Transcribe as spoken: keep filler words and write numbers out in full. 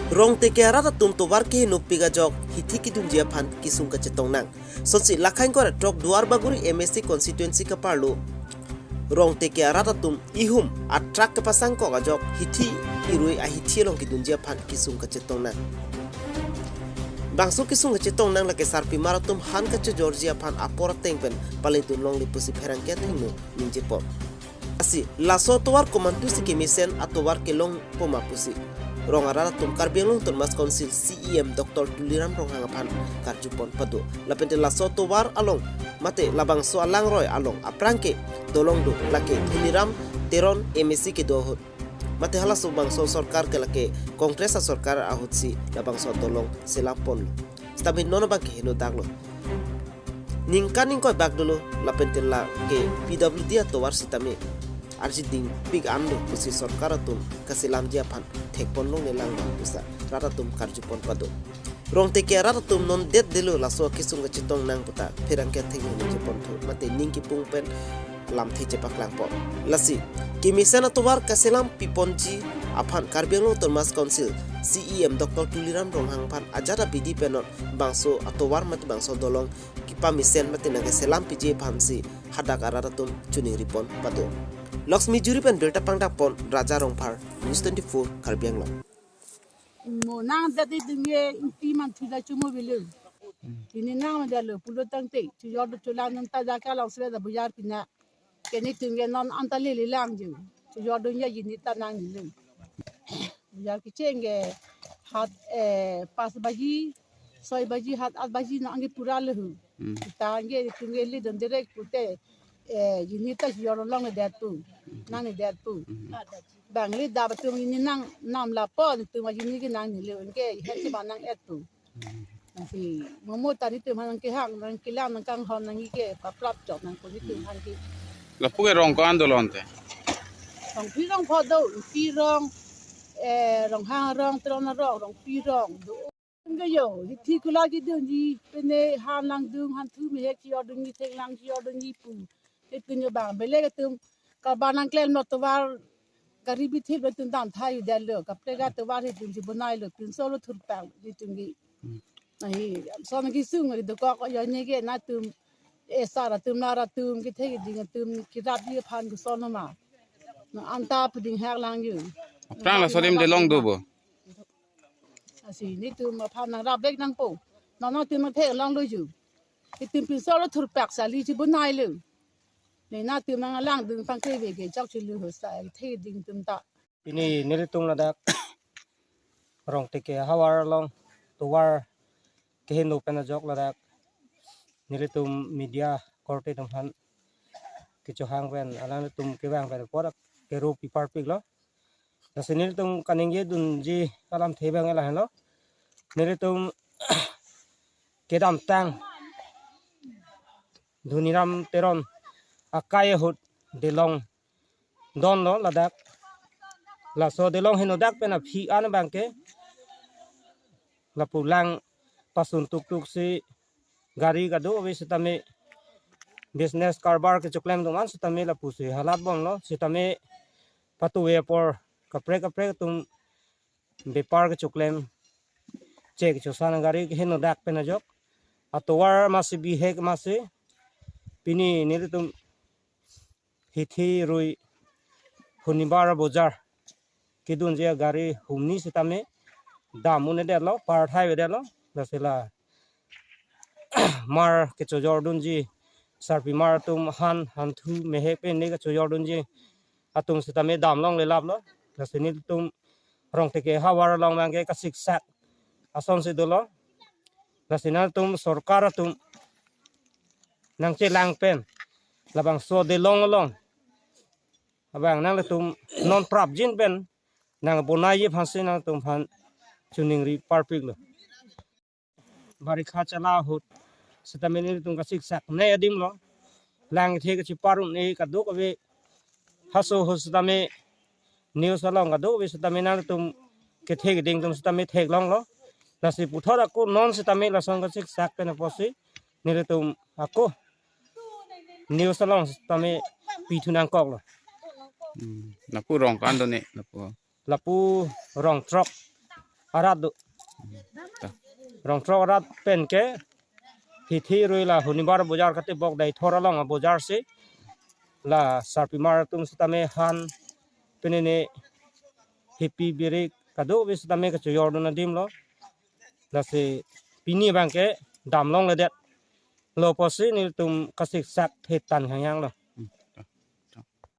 Rongteke arat atum tovar keheno pik ajok hithi kedunji aphan kesung kachetong nang. Sonsi lakhang kor atrok Duar Bagori M A C constituency kaparlo Rongteke arat atum ihum atrak kepasang kok ajok hithi irui ahithi along kedunji aphan kesung kachetong nang. Bangso kesung kachetong nang lake sarpimar atum han kachojorji aphan apor ateng pen paledun longle pusi pherangke athengno ningjepon. Lasi laso atovar komantusi kemesen atovar kelong poma pusi rong arat atum Karbi Anglong Autonomous Council C E M Doctor Tuliram Ronghang aphan karjupon pado. Lapente laso atovar along mate labangso alangroi along aphrang ke dolong do, lake Dhoniram Teron M A C kedo ahut. Mate halaso bangso sorkar ke lake Congress asorkar ahutsi labangso dolong selam ponlo. Sitame non abang ke heno daklo. Ningkan ingkoi bak dolo lapente lake P W D atovar sitame arjiding pik an do pusi sorkar atum kaselamji aphan thekpon longle lang bang pusi rat atum karjupon pado. Rongteke arat atum non det delo laso akesung kachetong nang puta pherangke athengno ningjeponthu mate ning kipung pen lamthe chepaklangpo. Lasi kemesen atovar kaselam piponji aphan Karbi Anglong Autonomous Council C E M Doctor Tuliram Ronghang aphan ajat abidi pen non bangso atovar mate bangso dolong kepamesen mate nangkeselam piji aphansi hadak arat atum choningripon pado. Laxmijuri pen birta pangdakpon Raja Rongphar, News twenty-four Karbi Anglong. Mo nang dati dingye inti man thuda chumo bilu. Tini nang ma dalo pulo tangte chujor do chulang nang ta jaka long sre da bujar pina. Keni tungge non anta lele lang ju. Chujor do nya jini ta nang nilu. Bujar kichenge hat eh pas baji, soi baji, hat at baji nang ke pura lehu. Hmm. Tangge tungge le don direct pute eh jini ta chujor long le datu. Nang ni datu. Hmm. Bang le da batum ini nang nam lapo nitum ajini ke nang nilu ke hesi ba nang etu. Nangsi momo ta nitum han nang kehang nang kelang nang kanghon nang ke paprap chok nang ko nitum han ke. Lapu ke rong ko-an dolon te? Rong phi rong pho do, phi rong, eh, Ronghang arong, Teron arong, rong phi rong do. Ke yo, hithi kula kedunji, pine han langdun, hanthu mehek chijordunji, theklang chijordunji pu. Ke tunyo bang, bele ke tum, karba nang klem lo tovar, gari bithip lo tum dam thai delo, kaprek atovar hitum chibonai lo, pinso lo thurpang, di tum di. Hmm. Ahi, son kesung, di dokok, yo nyege, na tum, eh, sar atum, nar atum, kethe keding atum, kerapji aphan ke son ma. Na anta puding hak lang yu. Aphrang laso adim delong do bo? Lasi nitum aphan nang rap bek nangpo. Nana tum nang theklong lo ju. Itum pinso lo thurpak sali chibonai lo. Ne na tum nang langdun pangkre bege chok chulu ho sa the ding tum ta. Pini nelitum ladak Rongteke ahavar along tovar keheno pen ajok ladak nelitum media korte atum aphan kechohang pen alanglitum kevang pen apor kero pi parpik lo. Lasi nelitum kaningje dunji alamthe abang lahenlo. Nelitum kedamtang Dhoniram Teron akai ahut delong don lo ladak. Laso delong henodak pen aphi an abang ke lapu lang pasun tuktuk si gari kadokave sitame business karbar kechoklem atum an sitame lapusi halat bomlo sitame patu apor kaprek kaprek atum bepar kechoklem chek chosan gari henodak pen ajok atovar masi bihek masi pini nelitum hithi rui Hunibar bojar kedunji gari humni sitame dam un-edetlo, par thai-edetlo, lasi la mar kechojordunji, sarpimar atum han, hanthu, mehek pen ne kechojordunji atum sitame dam longle laplo, lasi nelitum Rongteke ahavar along abang ke kasiksak asonsi dolo, lasi nangtum sorkar atum nangchelang pen labangso delong along abang nangtum non prapjin pen nangbonaiji aphansi nangtum aphan choningri parpiklo. Barikha chala ahut sitame nelitum kasiksak ne adim lo. Lang the kachipar un-e kadokave haso ahut sitame news along kadokave sitame nangtum kethe keding atum sitame theklonglo. Lasi puthot ako non sitame lason kasiksak pen apotsi nelitum ako news along sitame pithu nangkoklo. Hmm. Lapu rong ko-an do ne, lapu? Lapu rong throk arat do. Rongthrok arat pen ke hithi rui la Honibar bojar kati bok Deithor along abojar si la sarpimar atum sitame han, pini ne hipi birik kadokave sitame kachojordun adim lo. Lasi pini abang ke damlongledet lo pusi nelitum kasiksak thetan hangyang lo.